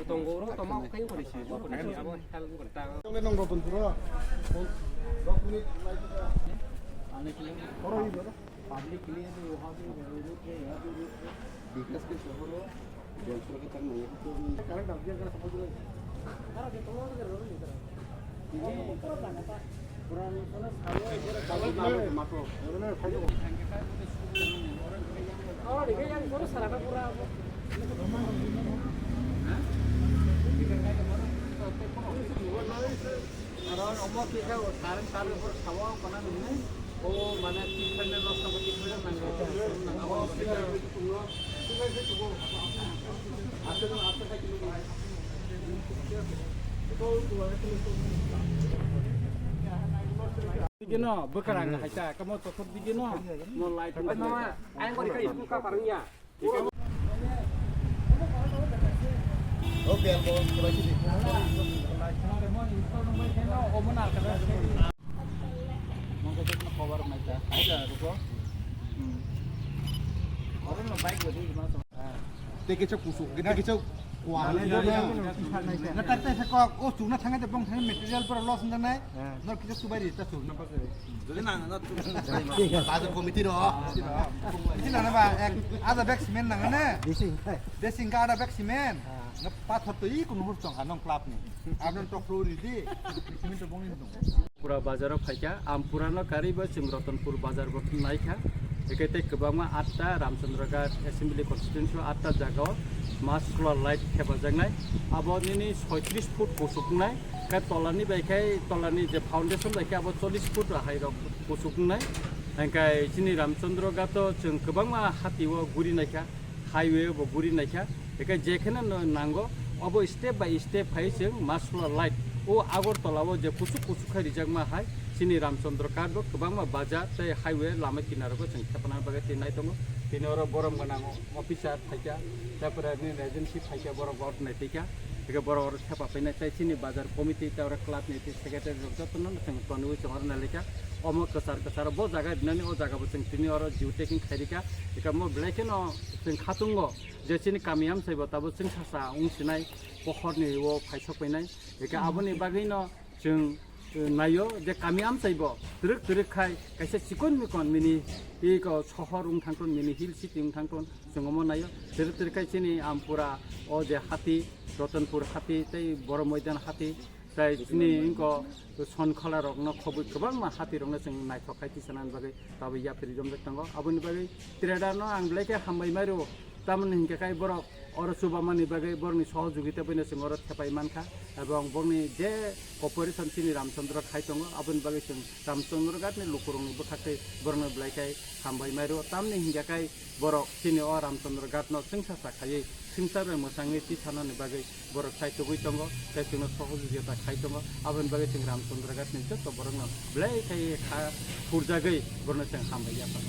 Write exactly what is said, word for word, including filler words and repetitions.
Tongo oro toma khe kori si. Abo hel gon ta. Tole nong Ratanpur o. Dos minute. Oro ibo. Public ke liye to yahan pe road hai, yahan pe road hai. Vikas ke shahar ho, Jaipur ke taraf nahi hai, to current ab gaya, current ab gaya. Aro omo kisa o current, current por sawa kona nini. O mane twi phaina loss tongkha, twi phaina nango, nango. Digino, bwkarang hai ta, kamo tokhok digino, mo light. Mama, ayang bari kai school ka parung ya. Tei kisa kusuk, tei kisa kuan. Na tak tak sa kok, o chukna thangkhe tei bong thangkhe material pura loss wngjaknai. Nor kisa chubai ri ta chuk. Jodi nang na tu. Bazar committee ro. Kisa nang ba ek ada bag cement nang na. Desing ka ada bag cement. Na pathor to i kunu hur tong anong club ni. Abon to pro ri di. Cement to bong ni dong. Pura bazar o phaikha, Ampura no karwi bo chwng Ratanpur bazar bo naikha. Eke tei kwbangma atta Ramchandra Ghat Assembly Constituency o atta jaga o mass solar light thepajaknai. Abo nini soitris foot kusuk wngnai. Khe tolani bai khe tolani je foundation bai khe abo chollish foot hai rok kusuk wngnai. Hingkhe chini Ramchandra Ghat o chwng kwbangma hati o guri naikha, highway o bo guri naikha. Hingkhe jekheno no nango obo step by step khai chwng mass solar light o Agartala o je kusuk kusuk khai rijakma hai chini Ramchandra Ghat bo kwbangma bazar tei highway lama kinaro bo chwng thepana bagwi twi nai tongo. Tini oro borom gwnang officer phaikha, tarpore nini agency phaikha, borok bo naitwikha. Hingke borok oro thepa painai tei chini bazar committee tei oro club ni tei secretary rok jotono chwng tonwi chwng oro nailika. Omo kwchar kwcharo bo jaga rinani o jaga bo chwng tini oro jiu taking khairika. Hingke omo belai kheno chwng khatungo je chini kami amchai bo tabuk chwng sasa wng sinai pohor ni o phaisok painai. Hingke aboni bagwi no chwng, eh, naio je kami amchai bo twrwk twrwk khai kaisa chikon mikon mini iko sohor wng thangton, mini hill city wng thangton, chwng omo naio. Twrwk twrwk khai chini Ampura o je hati, Ratanpur hati tei Boro Moidan hati tei chini wngko Sonkhola rokno khobwi kwbangma hati rokno chwng naithok khai tisanani bagwi tabwi yapri romjak tongo. Aboni bagwi trader no ang belai khe hambai mairu. Tamoni hinkhe kai borok oro chubamani bagwi borokni sohojogita baino chwng oro thepai mankha, ebong borokni je cooperation chini Ramchandra khai tongo, aboni bagwi chwng Ramchandra Ghatni lukurokni bwkhaktwi borokno belai khai hambai mairu. Tamni hinkhe kai borok chini o Ramchandra Ghatno chwngsa sa khaiwi swngchar bai mwchangwi twi sanani bagwi borok chaitugwi tongo, tei chwngno sohojogita khai tongo, aboni bagwi chwng Ramchandra Ghatni joto borokno belai khai kha phurjagwi borokno chwng hambai yapha.